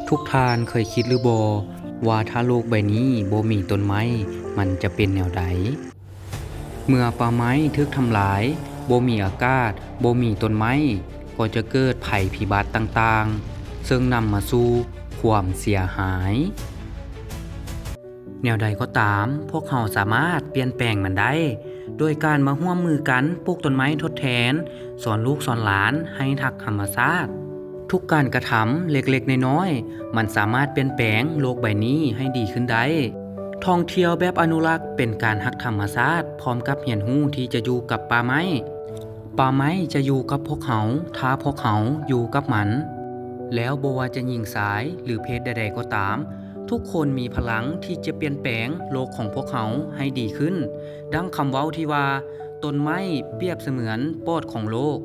ທຸກທ່ານເຄີຍຄິດຫຼືບໍ່ວ່າ ຖ້າໂລກໃບນີ້ບໍ່ມີຕົ້ນໄມ້ ມັນຈະເປັນແນວໃດ? ເມື່ອປ່າໄມ້ຖືກທຳລາຍ, ບໍ່ມີອາກາດ, ບໍ່ມີຕົ້ນໄມ້, ກໍຈະເກີດໄພພິບັດຕ່າງໆ ເຊິ່ງນຳມາສູ່ຄວາມເສຍຫາຍ. ແນວໃດກໍຕາມ, ພວກເຮົາສາມາດປ່ຽນແປງມັນໄດ້ ໂດຍການມາຮ່ວມມືກັນປູກຕົ້ນໄມ້ທົດແທນ, ສອນລູກສອນຫຼານໃຫ້ຮັກທຳມະຊາດ. ທຸກການກະທຳເລັກໆນ້ອຍໆ ມັນສາມາດປ່ຽນແປງໂລກໃບນີ້ໃຫ້ດີຂຶ້ນໄດ້. ທ່ອງທ່ຽວແບບອະນຸລັກເປັນການຮັກທຳມະຊາດ ພ້ອມກັບຮຽນຮູ້ທີ່ຈະຢູ່ກັບປ່າໄມ້. ປ່າໄມ້ຈະຢູ່ກັບພວກເຮົາ ຖ້າພວກເຮົາຢູ່ກັບມັນ. ແລ້ວບໍ່ວ່າຈະຍິງຊາຍ ຫຼື ເພດໃດໆກໍຕາມ, ທຸກຄົນມີພະລັງທີ່ຈະປ່ຽນແປງໂລກຂອງພວກເຮົາໃຫ້ດີຂຶ້ນ. ດັ່ງຄຳເວົ້າທີ່ວ່າ, ຕົ້ນໄມ້ປຽບສະເໝືອນປອດຂອງໂລກ.